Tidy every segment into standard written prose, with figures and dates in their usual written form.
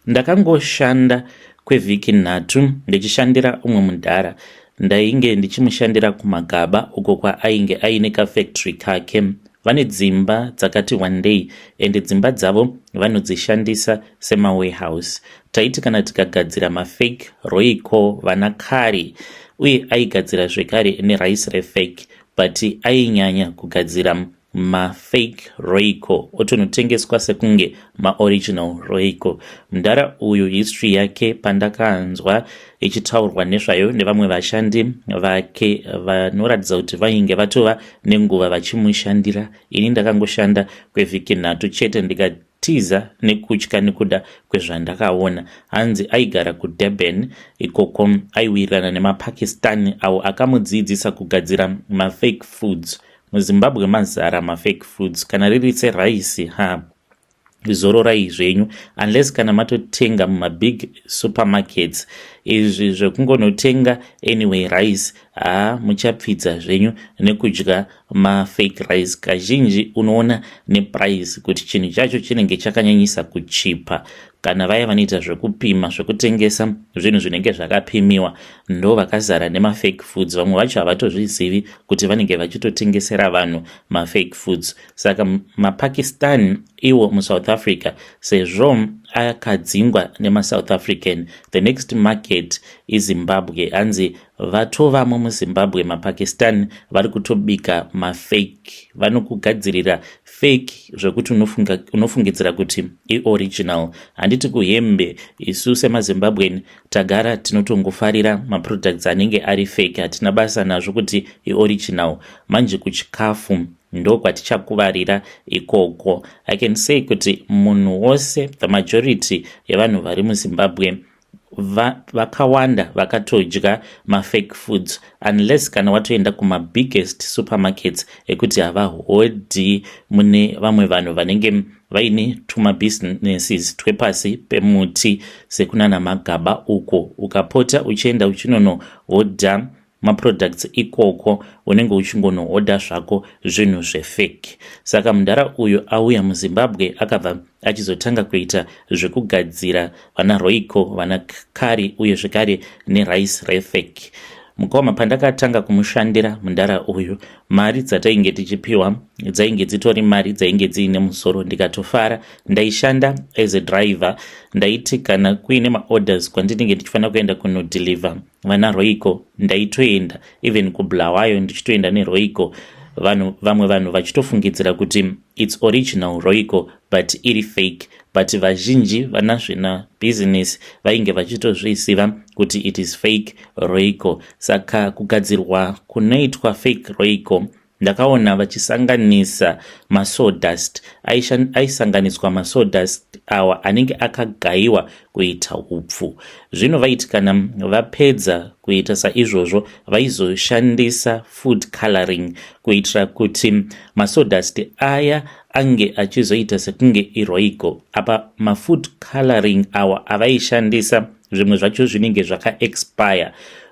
Ndakangoshanda kwevhiki nhatu ndichishandira umwe mudhara. Ndainge ndichimushandira kuMagaba uko kwaainge aine kafactory kake. Vane dzimba dzakati wandei ende dzimba dzavo vanodzishandisa semawarehouse. Taiti kana tikagadzira mafake Royco vana curry uye aigadzira zvekare nerice refake but ainyanya kugadzira mafake Royco otonotengeswa sekunge maoriginal Royco. Mudhara uyu history yake pandakanzwa ichitaurwa nezvayo nevamwe vashandi vake vanoratidza kuti vainge vatova nenguva vachimushandira. Ini ndakangoshanda kwevhiki nhatu chete ndikatiza nekutya nekuda kwezvandakaona. Hanzi aigara kuDurban ikoko aiwirirana nemaPakistani awo akamudzidzisa kugadzira mafake foods. MuZimbabwe mazara mafake foods kana riri seraisi ha zororai zvenyu unless kana matotenga mumabig supermarkets. Izvi zvekungonotenga anyway rice haa muchapfidza zvenyu nekudya mafake rice. Kazhinji unoona neprice kuti chinhu chacho chinenge chakanyanyisa kuchipa. Kana vaya vanoita zvekupima zvekutengesa zvinhu zvinenge zvakapimiwa ndo vakazara nemafake foods. Vamwe vacho havatozvizivi kuti vanenge vachitotengesera vanhu mafake foods. Saka maPakistan iwo muSouth Africa sezvo akadzingwa nemaSouth African, the next market iZimbabwe. Hanzi vatovamo muZimbabwe maPakistan vari kutobika mafake, vanokugadzirira fake zvekuti unofungidzira kuti ioriginal. Handiti kuhembe isu semaZimbabwean tagara tinotongofarira maproducts anenge ari fake, hatina basa nazvo kuti ioriginal. Manje kuchikafu ndokwatichakuvarira ikoko. I can say kuti munhu wose, the majority yevanhu vari muZimbabwe vakawanda vakatodya mafake foods unless kana watoenda kumabiggest supermarkets ekuti havahodhi mune vamwe vanhu vanenge vaine tumabusinesses twepasi pemuti sekunana Magaba uko. Ukapota uchienda uchinonohodha maproducts ikoko unenge uchingonohodha zvako zvinhu zvefake. Saka mudhara uyu auya muZimbabwe akabva achizotanga kuita zvekugadzira vana Royco, vana curry uye zvekare nerice refake. Mukoma, pandakatanga kumushandira mudhara uyu, mari dzatainge tichipiwa dzainge dzitori mari dzainge dziine musoro, ndikatofara. Ndaishanda as a driver. Ndaiti kana kuine maorders kwandinenge ndichifanira kuenda kunodeliver vana Royco, ndaitoenda even kuBulawayo ndichitoenda neRoyco. Vanhu vamwe vanhu vachitofungidzira kuti it's original Royco but iri fake. But vazhinji vanazvina business vainge vachitozviziva kuti it is fake Royco. Saka kugadzirwa kunoitwa fake Royco, ndakaona vachisanganisa masawdust. Aisanganiswa masawdust awa anenge akagayiwa kuita upfu. Zvino vaiti kana vapedza kuita saizvozvo, vaizoshandisa food coloring kuitira kuti masawdust aya ange achizoita sekunge iRoyco. Apa mafood coloring awa avaishandisa, zvimwe zvacho zvinenge zvakaexpire,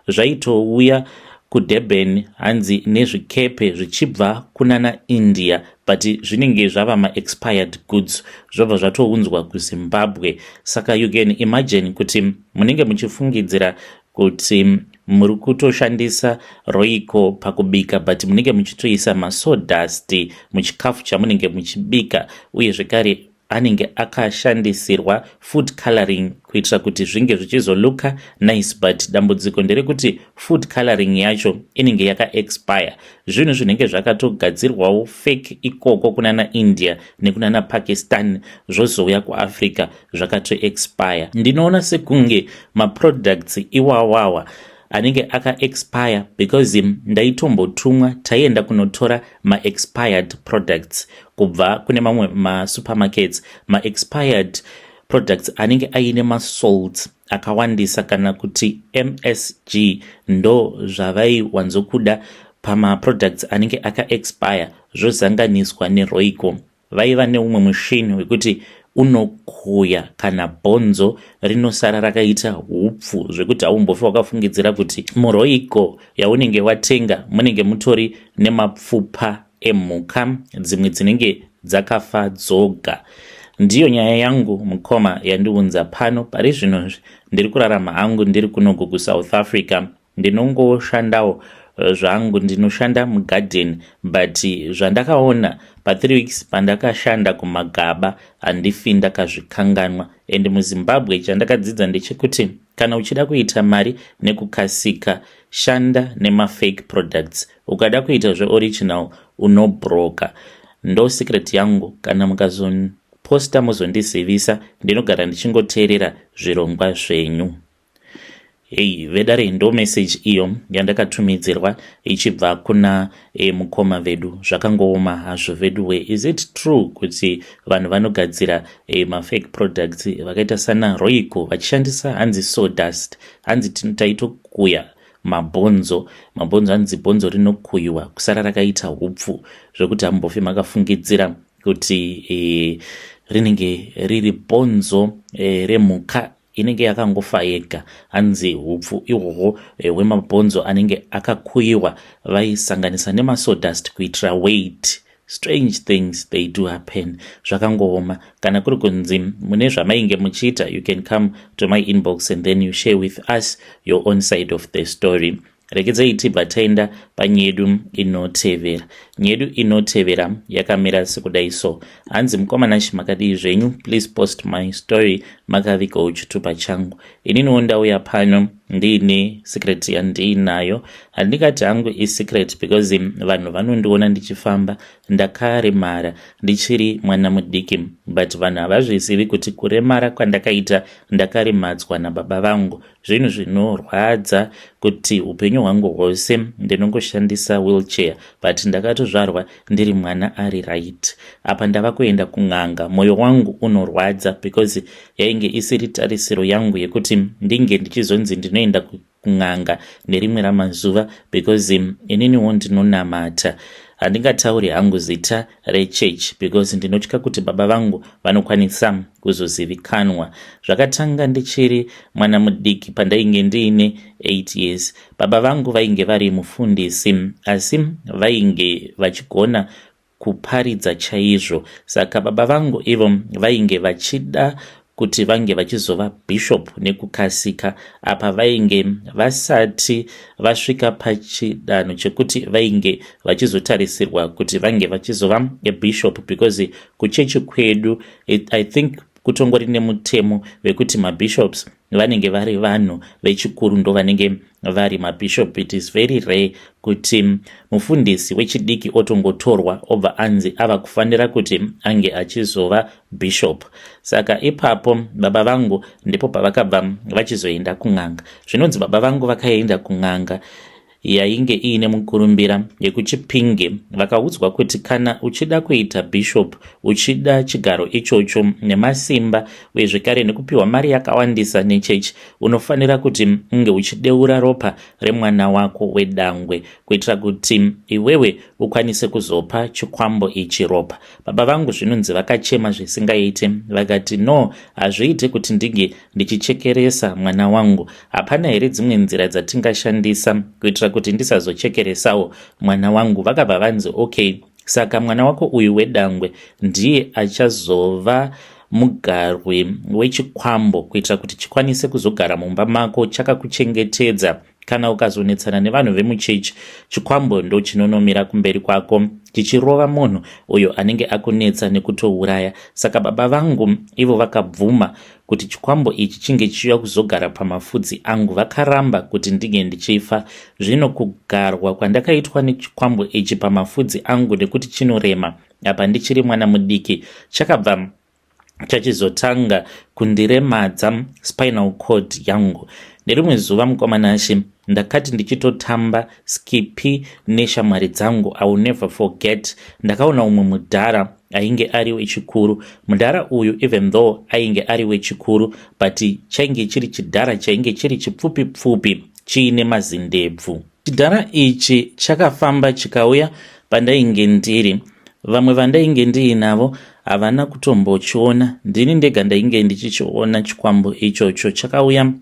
zvaitouya kuDurban hanzi nezvikepe zvichibva kunana India, but zvinenge zvava maexpired goods, zvobva zvatounzwa kuZimbabwe. Saka you can imagine kuti munenge muchifungidzira kuti muri kutoshandisa Royco pakubika, but munenge muchitoisa masawdust muchikafu chamunenge muchibika. Uye zvekare anenge akashandisirwa food coloring kuitira kuti zvinge zvichizolooka nice, but dambudziko nderekuti food coloring yacho inenge yakaexpire. Zvinhu zvinenge zvakatogadzirwawo fake ikoko kunana India nekunana Pakistan zvozouya kuAfrica zvakatoexpire. Ndinoona sekunge maproducts iwawawa anenge akaexpire because ndaitombotumwa, taienda kunotora maexpired products kubva kune mamwe masupermarkets, maexpired products anenge aine masalts akawandisa kana kuti MSG. Ndo zvavaiwanzokuda pamaproducts anenge akaexpire, zvozanganiswa neRoyco. Vaiva neumwe mushini wekuti unokuya kana bhonzo rinosara rakaita upfu zvekuti haumbofi wakafungidzira kuti muRoyco yaunenge watenga munenge mutori nemapfupa emhuka dzimwe dzinenge dzakafa dzoga. Ndiyo nyaya yangu mukoma yandiunza pano. Pari zvino ndiri kurarama hangu ndiri kunoku kuSouth Africa. Ndinongoshandawo zvangu, ndinoshanda mugarden, but zvandakaona pa3 weeks pandakashanda kumagaba handifi ndakazvikanganwa. And muZimbabwe chandakadzidza ndechekuti kana uchida kuita mari nekukasika, shanda nemafake products. Ukada kuita zveoriginal unobroka. Ndo secret yangu. Kana mukazoposta muzondizivisa, ndinogara ndichingoteerera zvirongwa zvenyu. Hei vedare, ndo message iyo yandakatumidzirwa ichibva kuna mukoma vedu. Zvakangooma hazvo vedu we. Is it true kuti vanhu vanogadzira mafake products vakaita sana Royco vachishandisa hanzi sawdust, hanzi taitokuya mabhonzo, mabhonzo, hanzi bhonzo rinokuyiwa kusara rakaita hupfu zvokuti hambofi makafungidzira kuti rinenge riri bhonzo remhuka inenge yakangofa yega? Hanzi hupfu ihwohwo hwemabhonzo anenge akakuyiwa vaisanganisa nemasawdust kuitira weight. Strange things, they do happen. Zvakangooma. Kana kuri kunzi mune zvamainge muchiita, you can come to my inbox and then you share with us your own side of the story. Regedzai tibva taenda panyedu inotevera. Nyedu inotevera yakamira sekudai so. Hanzi, "Mukoma Nashi, makadii zvenyu? Please post my story, makavigawo chitupa changu. Ininiwo ndauya pano ndiine secret yandiinayo. Handingati hangu isecret because vanhu vanondiona ndichifamba. Ndakaremara ndichiri mwana mudiki, but vanhu havazvizivi kuti kuremara kwandakaita ndakaremadzwa nababa vangu. Zvinhu zvinorwadza kuti upenyu hwangu hwose ndinongoshandisa wheelchair, but ndakatozvarwa ndiri mwana ari right. Apa ndava kuenda kun'anga. Mwoyo wangu unorwadza because yainge isiri tarisiro yangu yekuti ndinge ndichizonzi ndinoenda kun'anga nerimwe ramazuva, because ininiwo ndinonamata. Handingatauri hangu zita rechurch because ndinotya kuti baba vangu vanokwanisa kuzozivikanwa. Zvakatanga ndichiri mwana mudiki pandainge ndiine 8 years. Baba vangu vainge vari mufundisi, asi vainge vachigona kuparidza chaizvo. Saka baba vangu ivo vainge vachida kuti vange vachizova bishop nekukasika. Apa vainge vasati vasvika pachidanho chekuti vainge vachizotarisirwa kuti vange vachizova bishop, because kuchechi kwedu I think kutongori nemutemo wekuti mabishops vanenge vari vanhu vechikuru, ndo vanenge vari mabishop. It is very rare kuti mufundisi wechidiki otongotorwa obva anzi ava kufanira kuti ange achizova bishop. Saka ipapo baba vangu ndipo pavakabva vachizoenda kun'anga. Zvinonzi baba vangu vakaenda kun'anga yainge iine mukurumbira yekuChipinge. Vakaudzwa kuti kana uchida kuita bishop, uchida chigaro ichocho nemasimba uye zvekare nekupiwa mari yakawandisa nechechi, unofanira kuti unge uchideura ropa remwana wako wedangwe kuitira kuti iwewe ukwanise kuzopa chikwambo ichi ropa. Baba vangu zvinonzi vakachema zvisingaite, vakati, 'No, hazviite kuti ndinge ndichichekeresa mwana wangu. Hapana here dzimwe nzira dzatingashandisa kuitira kuti ndisazochekeresawo mwana wangu?' Vakabva vanzi, 'Okay, saka mwana wako uyu wedangwe ndiye achazova mugarwi wechikwambo kuitira kuti chikwanise kuzogara mumba mako chakakuchengetedza. Kana ukazonetsana nevanhu vemuchechi, chikwambo ndo chinonomira kumberi kwako chichirova munhu uyo anenge akunetsa nekutouraya.' Saka baba vangu ivo vakabvuma kuti chikwambo ichi chinge chichiuya kuzogara pamafudzi angu. Vakaramba kuti ndinge ndichifa. Zvino kugarwa kwandakaitwa nechikwambo ichi pamafudzi angu, nekuti chinorema, apa ndichiri mwana mudiki, chakabva chachizotanga kundiremadza spinal cord yangu. Nerimwe zuva, mukoma Nashi, ndakati ndichitotamba skipi neshamwari dzangu, I will never forget, ndakaona umwe mudhara ainge ari wechikuru. Mudhara uyu, even though ainge ari wechikuru, but chainge chiri chidhara chainge chiri chipfupi pfupi, chiine mazindebvu. Chidhara ichi chakafamba chikauya pandainge ndiri. Vamwe vandainge ndiinavo havana kutombochiona, ndini ndega ndainge ndichichiona. Chikwambo ichocho chakauya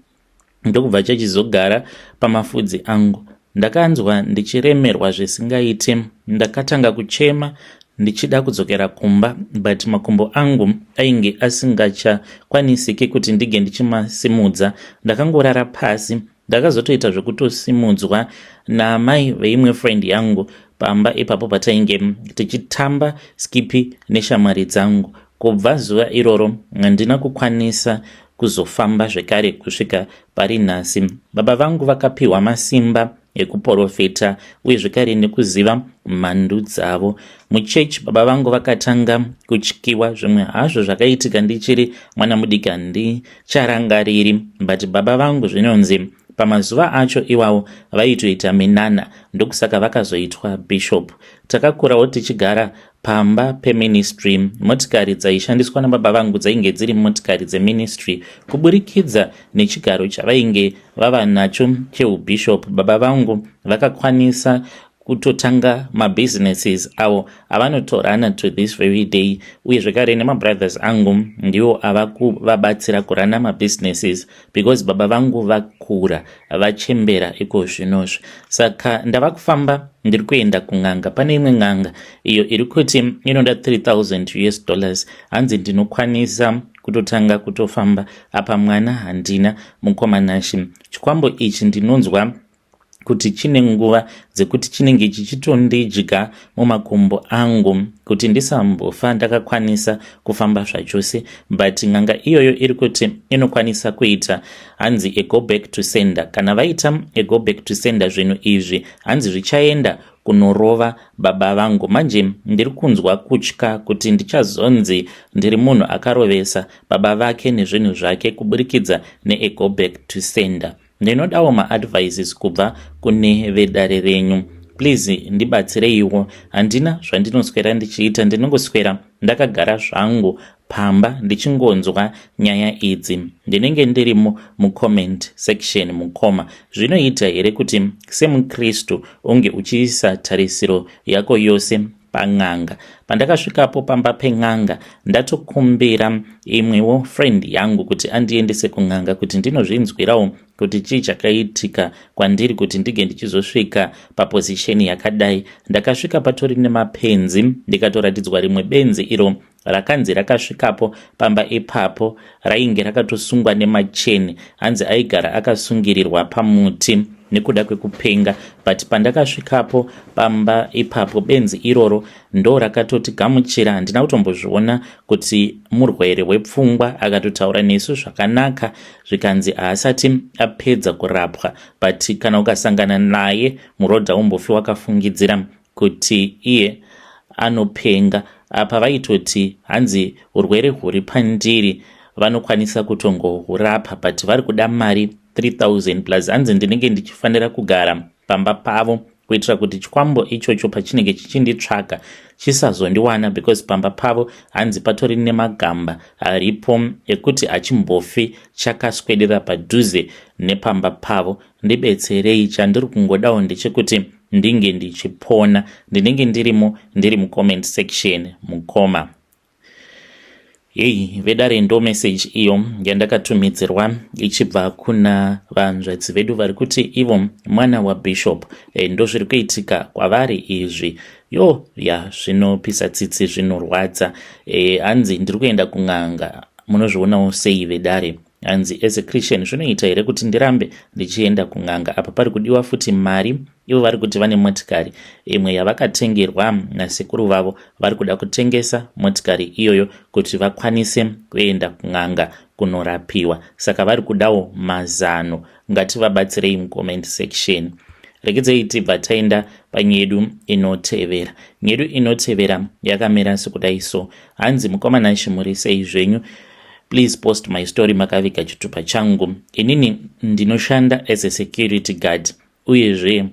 ndokubva chachizogara pamafudzi angu. Ndakanzwa ndichiremerwa zvisingaiti. Ndakatanga kuchema. Ndichida kudzokera kumba but makumbo angu ainge asingachakwanisiki kuti ndige ndichimasimudza. Ndakangorara pasi. Ndakazotoita zvekutosimudzwa naamai veimwe friend yangu pamba ipapo patainge tichitamba skipi neshamwari dzangu. Kubva zuva iroro handina kukwanisa kuzofamba zvekare kusvika pari nhasi. Baba vangu vakapiwa masimba ekuporofita uye zvekare nekuziva mhandu dzavo. Muchechi baba vangu vakatanga kutyiwa zvimwe hazvo zvakaitika ndichiri mwana mudiki handicharangariri but baba vangu zvinonzi pamazuva acho iwawo vaitoita minana ndokusaka vakazoitwa bishop. Takakurawo tichigara pamba peministry. Motikari dzaishandiswa nababa vangu dzainge dziri motikari dzeministry kuburikidza nechigaro chavainge vava nacho cheubishop. Baba vangu vakakwanisa kutotanga mabusinesses avo avanotorana to this very day uye zvekare nemabrothers angu ndiwo ava kuvabatsira kurana mabusinesses because baba vangu vakura vachembera iko zvinozvi. Saka ndava kufamba ndiri kuenda kun'anga. Pane imwe n'anga iyo iri kuti inoda 3000 US dollars hanzi ndinokwanisa kutotanga kutofamba apa mwana handina. Mukoma Nashe, chikwambo ichi ndinonzwa kuti chine nguva dzekuti chinenge chichitondidya mumakumbo angu kuti ndisambofa ndakakwanisa kufamba zvachose but n'anga iyoyo iri kuti inokwanisa kuita hanzi a go back to sender. Kana vaita a go back to sender zvinhu izvi hanzi zvichaenda kunorova baba vangu. Manje ndiri kunzwa kutya kuti ndichazonzi ndiri munhu akarovesa baba vake nezvinhu zvake kuburikidza nea go back to sender. Ndinodawo maadvices kubva kune vedare renyu. Please ndibatsireiwo. Handina zvandinoswera ndichiita, ndinongoswera ndakagara zvangu pamba ndichingonzwa nyaya idzi. Ndinenge ndirimo mucomment section. Mukoma, zvinoita here kuti semukristu unge uchiisa tarisiro yako yose pan'anga? Pandakasvikapo pamba pen'anga ndatokumbira imwewo friend yangu kuti andiendese kun'anga kuti ndinozvinzwirawo kuti chii chakaitika kwandiri kuti ndige ndichizosvika paposition yakadai. Ndakasvika patori nemapenzi ndikatoratidzwa rimwe benzi iro rakanzi rakasvikapo pamba ipapo rainge rakatosungwa nemacheni hanzi aigara akasungirirwa pamuti nekuda kwekupenga but pandakasvikapo pamba ipapo benzi iroro ndo rakatotigamuchira. Handina kutombozviona kuti murwere wepfungwa. Akatotaura nesu zvakanaka zvikanzi haasati apedza kurapwa but kana ukasangana naye murodha umbofi wakafungidzira kuti iye anopenga. Apa vaitoti hanzi urwere huri pandiri vanokwanisa kutongohurapa but vari kuda mari 3000 plus hanzi ndinenge ndichifanira kugara pamba pavo kuitira kuti chikwambo ichocho pachinenge chichinditsvaga chisazondiwana because pamba pavo hanzi patori nemagamba aripo ekuti hachimbofi chakaswedera padhuze nepamba pavo. Ndibetserei, chandiri kungodawo ndechekuti ndinge ndichipona. Ndinenge ndirimo ndiri mucomment section mukoma. Hei vedare, ndo message iyo yandakatumidzirwa ichibva kuna vanzvadzi vedu vari kuti ivo mwana wabishop ndo zviri kuitika kwavari izvi. Yo ya, zvinopisa tsitsi, zvinorwadza. Hanzi ndiri kuenda kun'anga. Munozvionawo sei vedare? Hanzi as a Christian zvinoita here kuti ndirambe ndichienda kun'anga? Apa pari kudiwa futi mari. Ivo vari kuti vane motikari imwe yavakatengerwa nasekuru vavo, vari kuda kutengesa motikari iyoyo kuti vakwanise kuenda kun'anga kunorapiwa. Saka vari kudawo mazano. Ngativabatsirei mucomment section. Regedzei tibva taenda panyedu inotevera. Nyedu inotevera yakamira sekudai so. Hanzi, mukoma Nashe, muri sei zvenyu? Please post my story makaviga chitupa changu. Inini ndinoshanda as a security guard uyezve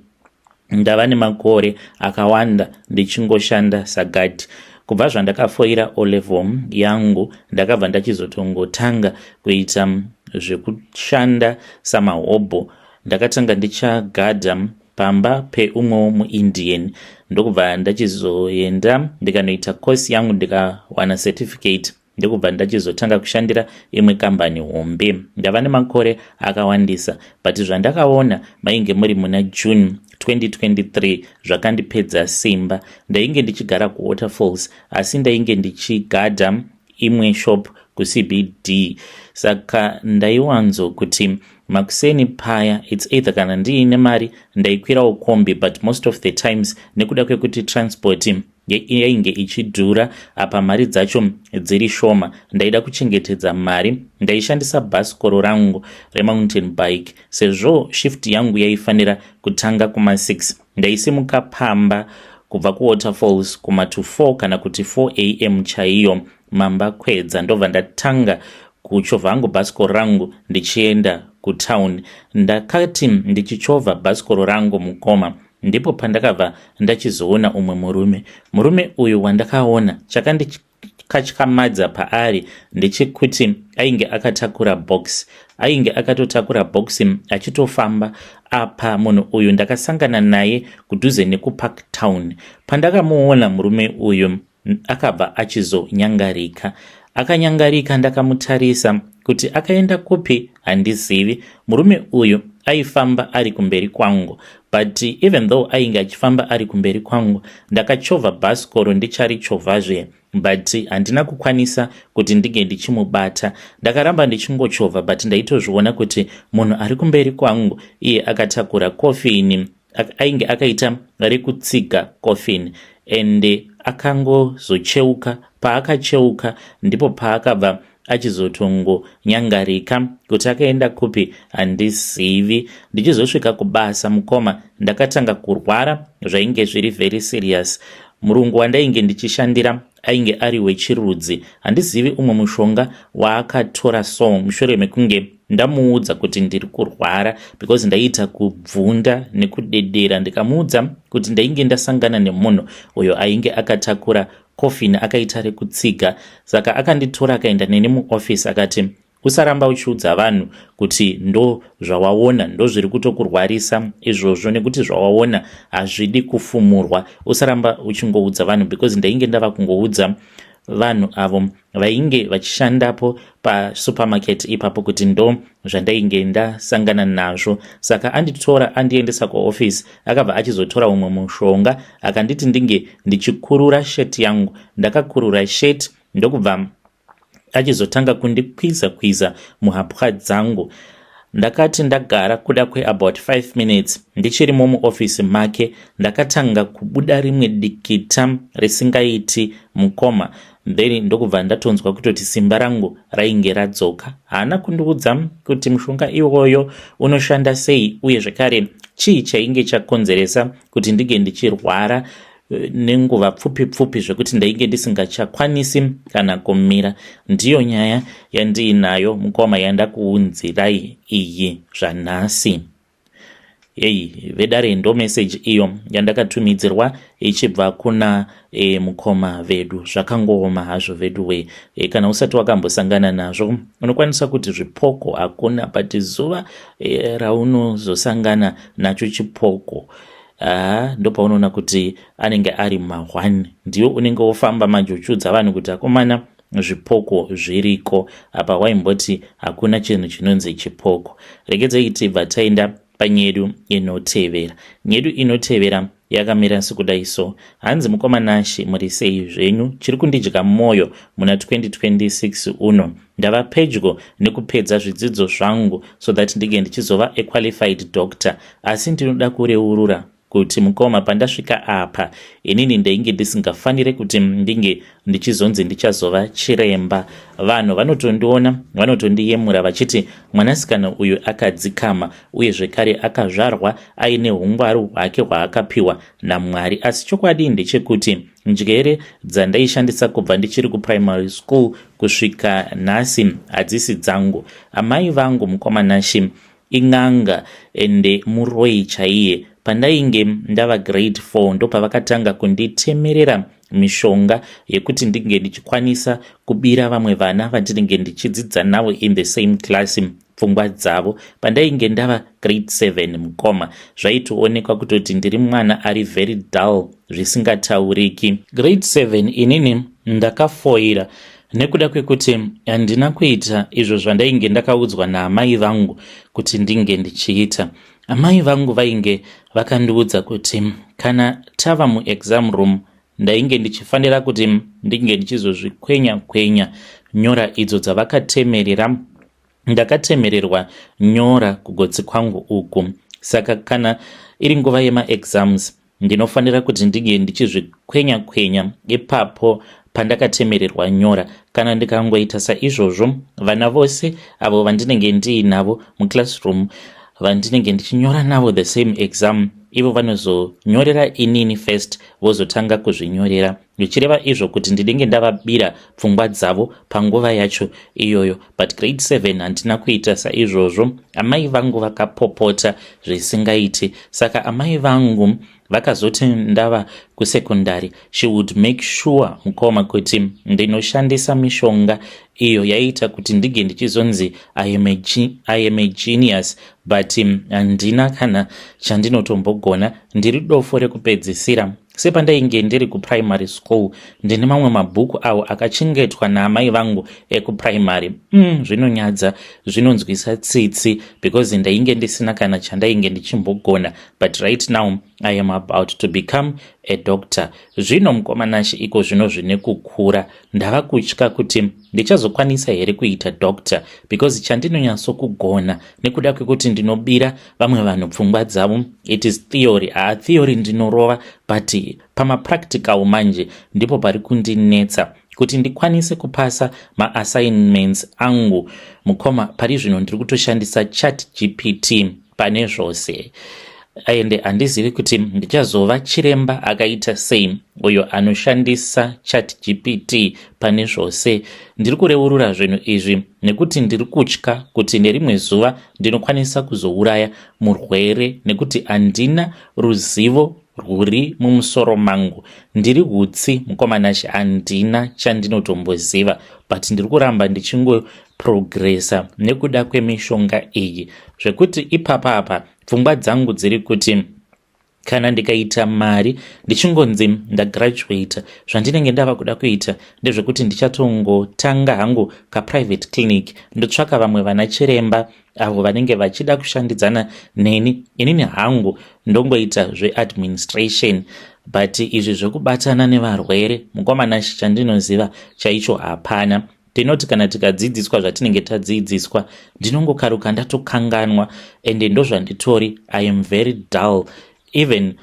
ndava nemakore akawanda ndichingoshanda sagadhi. Kubva zvandakafoira O level yangu ndakabva ndachizotongotanga kuita zvekushanda samahobho. Ndakatanga ndichagadha pamba peumwewo muIndian, ndokubva ndachizoenda ndikanoita course yangu ndikawana certificate, ndokubva ndachizotanga kushandira imwe kambani hombe. Ndava nemakore akawandisa, but zvandakaona mainge muri muna June. 2023 zvakandipedza simba. Ndainge ndichigara kuWaterfalls asi ndainge ndichigadha imwe shop kuCBD, saka ndaiwanzo kuti makuseni paya, it's either kana ndiine mari ndaikwirawo kombi, but most of the times nekuda kwekuti transport yainge ichidhura, apa mari dzacho dziri shoma, ndaida kuchengetedza mari, ndaishandisa bhasikoro rangu remountain bike. Sezvo shift yangu yaifanira kutanga kuma6, ndaisimuka pamba kubva kuWaterfalls kuma to 4 kana kuti 4 a.m. chaiyo mambakwedza, ndobva ndatanga kuchovha hangu bhasikoro rangu ndichienda kutown. Ndakati ndichichovha bhasikoro rangu, mukoma, ndipo pandakabva ndachizoona umwe murume. Murume uyu wandakaona, chakandikatyamadza paari ndechekuti ainge akatakura box, ainge akatotakura box achitofamba. Apa munhu uyu ndakasangana naye kudhuze nekuPark Town. Pandakamuona murume uyu, akabva achizonyangarika. Akanyangarika, ndakamutarisa, kuti akaenda kupi handizivi. Murume uyu aifamba ari kumberi kwangu, but even though ainge achifamba ari kumberi kwangu, ndakachovha bhasikoro, ndicharichovhazve, but handina kukwanisa kuti ndinge ndichimubata. Ndakaramba ndichingochovha, but ndaitozviona kuti munhu ari kumberi kwangu iye akatakura kofini, ainge akaita rekutsiga kofini, ende akangozocheuka. Paakacheuka ndipo paakabva achizotongonyangarika, kuti akaenda kupi handizivi. Ndichizosvika kubasa, mukoma, ndakatanga kurwara zvainge zviri very serious. Murungu wandainge ndichishandira ainge ari wechirudzi, handizivi umwe mushonga waakatora. So mushure mekunge ndamuudza kuti ndiri kurwara, because ndaiita kubvunda nekudedera, ndikamuudza kuti ndainge ndasangana nemunhu uyo ainge akatakura kofini akaita rekutsiga, saka akanditora akaenda neni muofisi, akati, "Usaramba uchiudza vanhu kuti ndo zvawaona, ndo zviri kutokurwarisa izvozvo, nekuti zvawaona hazvidi kufumurwa. Usaramba uchingoudza vanhu," because ndainge ndava kungoudza vanhu avo vainge vachishandapo pasupermarket ipapo kuti ndo zvandainge ndasangana nazvo. Saka anditora andiendesa kuofisi, akabva achizotora umwe mushonga, akanditi ndinge ndichikurura sheti yangu. Ndakakurura sheti, ndokubva achizotanga kundikwiza kwiza muhapwa dzangu. Ndakati ndagara kuda kweabout 5 minutes ndichirimo muofisi make, ndakatanga kubuda rimwe dikita risingaiti, mukoma. Then ndokubva ndatonzwa kutoti simba rangu rainge radzoka. Haana kundiudza kuti mushonga iwoyo unoshanda sei, uye zvekare chii chainge chakonzeresa kuti ndinge ndichirwara nenguva pfupi pfupi zvekuti ndainge ndisingachakwanisi kana kumira. Ndiyo nyaya yandiinayo, mukoma, yandakuunzirai iyi zvanhasi. Ei vedare, ndo meseji iyo yandakatumidzirwa ichibva kuna mukoma vedu. Zvakangooma hazvo vedu we. Kana usati wakambosangana nazvo unokwanisa kuti zvipoko hakuna, but zuva raunozosangana nacho chipoko, haa, ndopaunoona kuti anenge ari ma1. Ndiwo unenge wofamba manje uchiudza vanhu kuti akomana, zvipoko zviriko. Apa waimboti hakuna chinhu chinonzi chipoko. Regedzei tibva taenda panyedu inotevera. Nyedu inotevera yakamira sekudai so. Hanzi, "Mukoma Nashi, muri sei zvenyu? Chiri kundidya mwoyo muna 2026 uno, ndava pedyo nekupedza zvidzidzo zvangu so that ndinge ndichizova a qualified doctor. Asi ndinoda kureurura kuti, mukoma, pandasvika apa inini ndainge ndisingafaniri kuti ndinge ndichizonzi ndichazova chiremba. Vanhu vanotondiona vanotondiyemura vachiti mwanasikana uyu akadzikama, uye zvekare akazvarwa aine ungwaru hwake hwaakapiwa naMwari. Asi chokwadi ndechekuti njere dzandaishandisa kubva ndichiri kuprimary school kusvika nhasi hadzisi dzangu. Amai vangu, mukoma Nashi, in'anga ende muroi chaiye. Pandainge ndava grade 4 ndopavakatanga kunditemerera mishonga yekuti ndinge ndichikwanisa kubira vamwe vana vandinenge ndichidzidza navo in the same class pfungwa dzavo. Pandainge ndava grade 7, mukoma, zvaitoonekwa kutoti ndiri mwana ari very dull zvisingatauriki. Grade 7 inini ndakafoira. Nekuda kwekuti handina kuita izvo zvandainge ndakaudzwa naamai vangu kuti ndinge ndichiita. Amai vangu vainge vakandiudza kuti kana tava muexam room ndainge ndichifanira kuti ndinge ndichizozvikwenya kwenya nyora idzo dzavakatemerera. Ndakatemererwa nyora kugotsi kwangu uku, saka kana iri nguva yemaexams ndinofanira kuti ndinge ndichizvikwenya kwenya ipapo pandakatemererwa nyora. Kana ndikangoita saizvozvo, vana vose avo vandinenge ndiinavo muclassroom, vandinenge ndichinyora navo the same exam, ivo vanozonyorera inini first, vozotanga kuzvinyorera, zvichireva izvo kuti ndinenge ndavabira pfungwa dzavo panguva yacho iyoyo. But grade 7 handina kuita saizvozvo. Amai vangu vakapopota zvisingaiti. Saka amai vangu vakazoti ndava kusekondari, she would make sure, mukoma, kuti ndinoshandisa mishonga iyo yaiita kuti ndinge ndichizonzi I am a genius, but handina kana chandinotombogona, ndiri dofo rekupedzisira. Sepandainge ndiri kuprimary school, ndine mamwe mabhuku avo akachengetwa naamai vangu ekuprimary. Zvinonyadza, zvinonzwisa tsitsi, because ndainge ndisina kana chandainge ndichimbogona, but right now I am about to become a doctor. Zvino mukoma Nashe, iko zvino zvine kukura, ndava kutya kuti ndichazokwanisa here kuita doctor, because chandinonyatsokugona, nekuda kwekuti ndinobira vamwe vanhu pfungwa dzavo, it is theory. Haa, theory ndinorova, but pamapractical manje ndipo pari kundinetsa kuti ndikwanise kupasa maassignments angu. Mukoma, pari zvino ndiri kutoshandisa Chat GPT pane zvose, ende handizivi kuti ndichazova chiremba akaita sei uyo anoshandisa Chat GPT pane zvose. Ndiri kureurura zvinhu izvi nekuti ndiri kutya kuti nerimwe zuva ndinokwanisa kuzouraya murwere, nekuti handina ruzivo rwuri mumusoro mangu. Ndiri hutsi, mukoma Nashe, handina chandinotomboziva, but ndiri kuramba ndichingoprogresa nekuda kwemishonga iyi, zvekuti ipapa apa pfungwa dzangu dziri kuti kana ndikaita mari, ndichingonzi ndagraduata, zvandinenge ndava kuda kuita ndezvekuti ndichatongotanga hangu kaprivate clinic, ndotsvaka vamwe vana chiremba avo vanenge vachida kushandidzana neni, inini hangu ndongoita zveadministration. But izvi zvekubatana nevarwere, mukoma Nashe, chandinoziva chaicho hapana. Tinoti kana tikadzidziswa zvatinenge tadzidziswa, ndinongokaruka ndatokanganwa, ende ndozvanditori. I am very dull. Even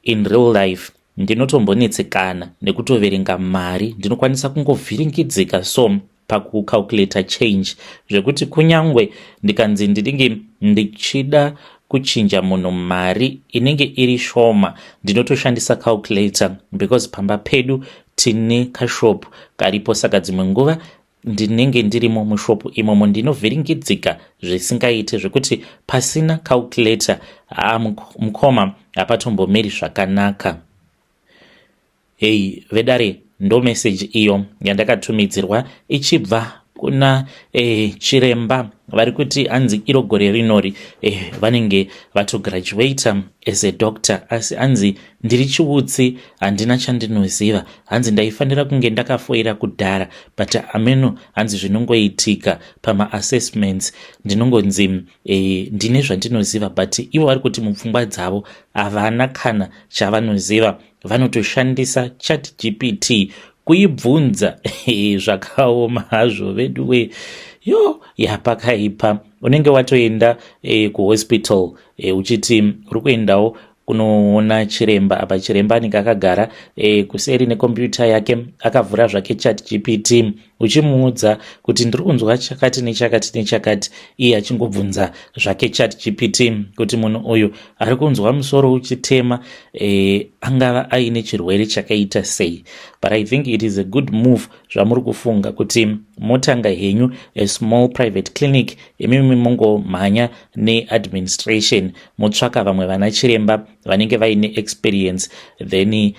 in real life ndinotombonetsekana nekutoverenga mari. Ndinokwanisa kungovhiringidzika so pakucalculata change, zvekuti kunyangwe ndikanzi ndinenge ndichida kuchinja munhu mari inenge iri shoma, ndinotoshandisa calculator, because pamba pedu tine kashopu karipo, saka dzimwe nguva ndinenge ndirimo mushopu imomo, ndinovhiringidzika zvisingaite, zvekuti pasina calculator, haa, mukoma, hapatombomeri zvakanaka. Hei vedare, ndo meseji iyo yandakatumidzirwa ichibva kuna chiremba vari kuti hanzi iro gore rinori vanenge vatograduata as a doctor, asi hanzi ndiri chiutsi, handina chandinoziva. Hanzi ndaifanira kunge ndakafoira kudhara, but ameno, hanzi zvinongoitika pamaassessments, ndinongonzi ndine zvandinoziva, but ivo vari kuti mupfungwa dzavo havana kana chavanoziva, vanotoshandisa Chat GPT kuibvunza. Zvakaoma hazvo veduwe. Yo, yapakaipa. Unenge watoenda kuhospital uchiti uri kuendawo kunoona chiremba, apa chiremba anenge akagara kuseri nekombiyuta yake, akavhura zvake Chat GPT, uchimuudza kuti ndiri kunzwa chakati nechakati nechakati, iye achingobvunza zvake Chat GPT kuti munhu uyu ari kunzwa musoro uchitema angava aine chirwere chakaita sei. But I think it is a good move zvamuri kufunga kuti motanga henyu a small private clinic, imimi mungomhanya neadministration, motsvaka vamwe vana chiremba vanenge vaine experience, then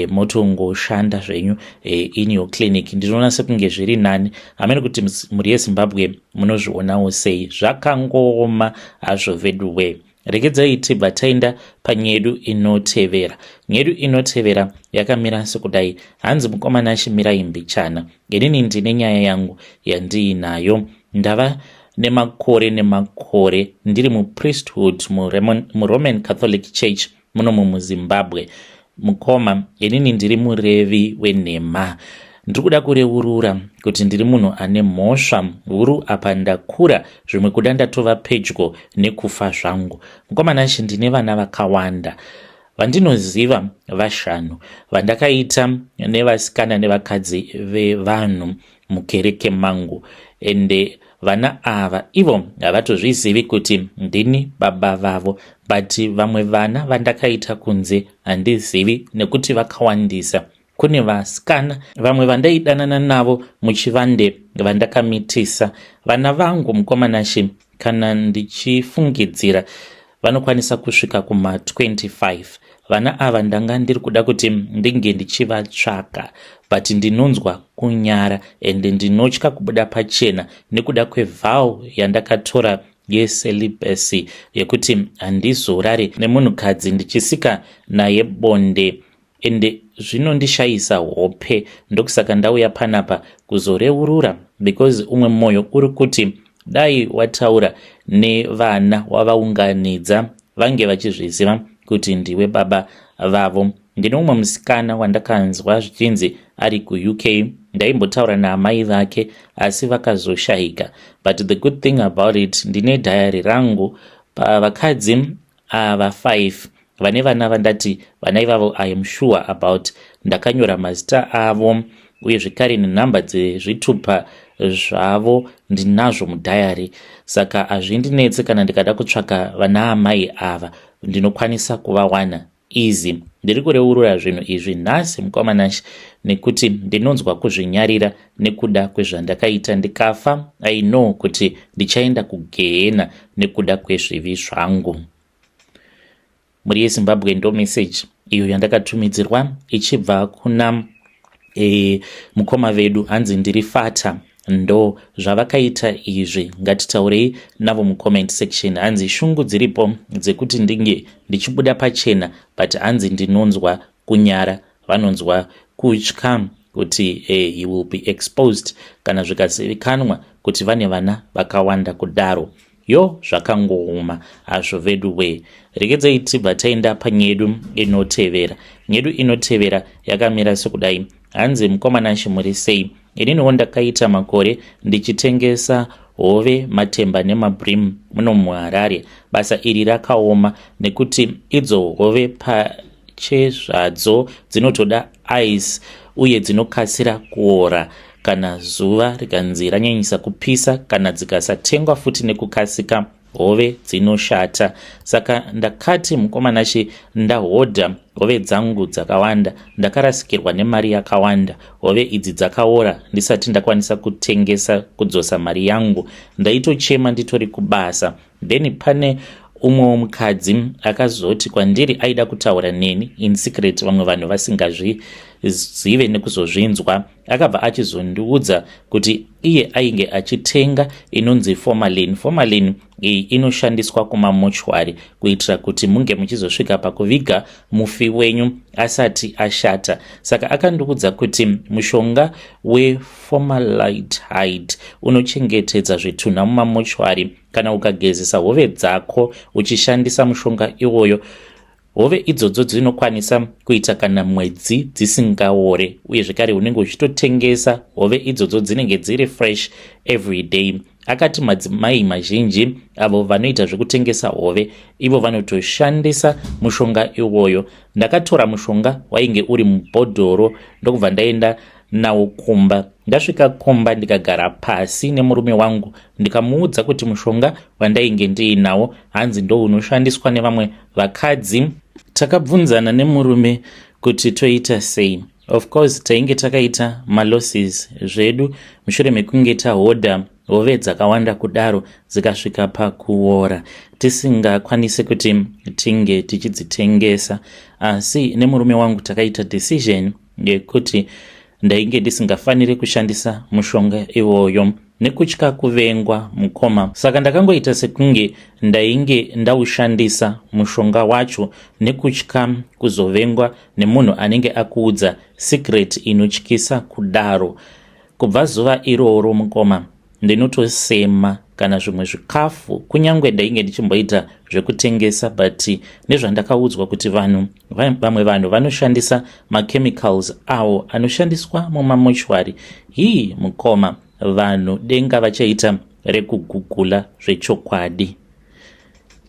motongoshanda zvenyu in your clinic. Ndinoona sekunge zviri nani. Hamene kuti mhuri yeZimbabwe munozvionawo sei. Zvakangooma hazvo veduwe. Regedzai tibva taenda panyedu inotevera. Nyedu inotevera yakamira sekudai. Hanzi mukomana achimirai mbichana. Inini ndine nyaya yangu yandiinayo. Ndava nemakore nemakore ndiri mupriesthood muRoman Catholic Church munomu muZimbabwe. Mukoma, inini ndiri murevi wenhema. Ndiri kuda kureurura kuti ndiri munhu ane mhosva huru apa ndakura zvimwe kuda ndatova pedyo nekufa zvangu. Mukoma Nashe, ndine vana vakawanda vandinoziva vashanu vandakaita nevasikana nevakadzi vevanhu mukereke mangu ende vana ava ivo havatozvizivi kuti ndini baba vavo but vamwe vana vandakaita kunze handizivi nekuti vakawandisa. Kune vasikana vamwe vandaidanana navo muchivande vandakamitisa. Vana vangu mukoma Nashe kana ndichifungidzira vanokwanisa kusvika kuma 25. Vana ava ndanga ndiri kuda kuti ndinge ndichivatsvaka but ndinonzwa kunyara and ndinotya kubuda pachena nekuda kwevow yandakatora yecelibacy yekuti handizorare nemunhukadzi ndichisika naye bonde ende zvinondishayisa hope ndokusaka ndauya panapa kuzoreurura because umwe moyo uri kuti dai wataura nevana wavaunganidza vange vachizviziva kuti ndiwe baba vavo. Ndine umwe musikana wandakanzwa zvichinzi ari kuUK ndaimbotaura naamai vake asi vakazoshayika but the good thing about it ndine diary rangu pavakadzi ava 5 vane vana vandati vana ivavo I am sure about ndakanyora mazita avo uye zvekare nenhamba dzezvitupa zvavo ndinazvo mudhayari saka hazvindinetse kana ndikada kutsvaka vana amai ava ndinokwanisa kuvawana easy. Ndiri kureurura zvinhu izvi nhasi mukoma Nash nekuti ndinonzwa kuzvinyarira nekuda kwezvandakaita ndikafa I know kuti ndichaenda kugehena nekuda kwezvivi zvangu. Mhuri yeZimbabwe ndo message iyo yandakatumidzirwa ichibva kuna e, mukoma vedu hanzi ndiri fata ndo zvavakaita izvi ngatitaurei navo mucomment section hanzi shungu dziripo dzekuti ndinge ndichibuda pachena but hanzi ndinonzwa kunyara vanonzwa kutya kuti eh, he will be exposed kana zvikazivikanwa kuti vane vana vakawanda kudaro Yo zvakangooma hazvo veduwee. Regedzai tibva taenda panyedu inotevera. Nyedu inotevera yakamira sekudai. Hanzi mukoma Nashe muri sei? Ininiwo ndakaita makore ndichitengesa hove, matemba nemabrim muno muHarare. Basa iri rakaoma nekuti idzo hove pachezvadzo dzinotoda ice uye dzinokasira kuora kana zuva rikanzi ranyanyisa kupisa kana dzikasatengwa futi nekukasika hove dzinoshata. Saka ndakati mukoma Nashe ndahodha hove dzangu dzakawanda ndakarasikirwa nemari yakawanda hove idzi dzakaora ndisati ndakwanisa kutengesa kudzosa mari yangu ndaitochema nditori kubasa Then pane umwewo mukadzi akazoti kwandiri aida kutaura neni in secret vamwe vanhu vasingazvizive nekuzozvinzwa. Akabva achizondiudza kuti iye ainge achitenga inonzi formalin. Formalin iyi inoshandiswa kumamochwari kuitira kuti munge muchizosvika pakuviga mufi wenyu asati ashata. Saka akandiudza kuti mushonga weformaldehyde unochengetedza zvitunha mumamochwari Kana ukagezesa hove dzako uchishandisa mushonga iwoyo, hove idzodzo dzinokwanisa kuita kana mwedzi dzisingaore uye zvekare unenge uchitotengesa hove idzodzo dzinenge dziri fresh every day. Akati madzimai mazhinji avo vanoita zvekutengesa hove ivo vanotoshandisa mushonga iwoyo. Ndakatora mushonga wainge uri mubhodhoro ndokubva ndaenda nawo kumba. Ndasvika kumba ndikagara pasi nemurume wangu ndikamuudza kuti mushonga wandainge ndiinawo hanzi ndounoshandiswa nevamwe vakadzi. Takabvunzana nemurume kuti toita sei. Of course tainge takaita malosses zvedu mushure mekunge tahodha hove dzakawanda kudaro dzikasvika pakuora tisingakwanise kuti tinge tichidzitengesa. Asi nemurume wangu takaita decision yekuti ndainge ndisingafanire kushandisa mushonga iwoyo. Nekutya kuvengwa mukoma, saka ndakangoita sekunge ndainge ndaushandisa mushonga wacho nekutya kuzovengwa nemunhu anenge akuudza secret inotyisa kudaro. Kubva zuva iroro mukoma, ndinotosema kana zvimwe zvikafu, kunyange ndainge ndichimboita zvekutengesa, but nezvandakaudzwa kuti vanhu, vamwe vanhu vanoshandisa machemicals awo anoshandiswa mumamochwari. Hii mukoma, vanhu denga vachaita rekugugula zvechokwadi.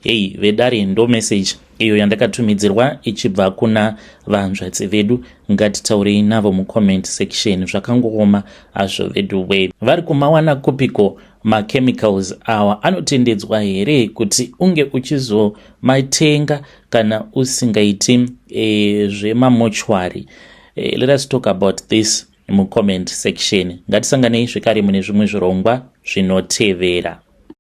Hei vedare, ndo message iyo yandakatumidzirwa ichibva kuna vanzvadzi vedu. Ngatitaurei navo mucomment section. Zvakangooma azvo vedu we. Vari kumawana kupiko machemicals awa? Anotendedzwa here kuti unge uchizomatenga kana usingaiti zvemamochwari? Let us talk about this mucomment section. Ngatisanganei zvekare mune zvimwe zvirongwa zvinotevera.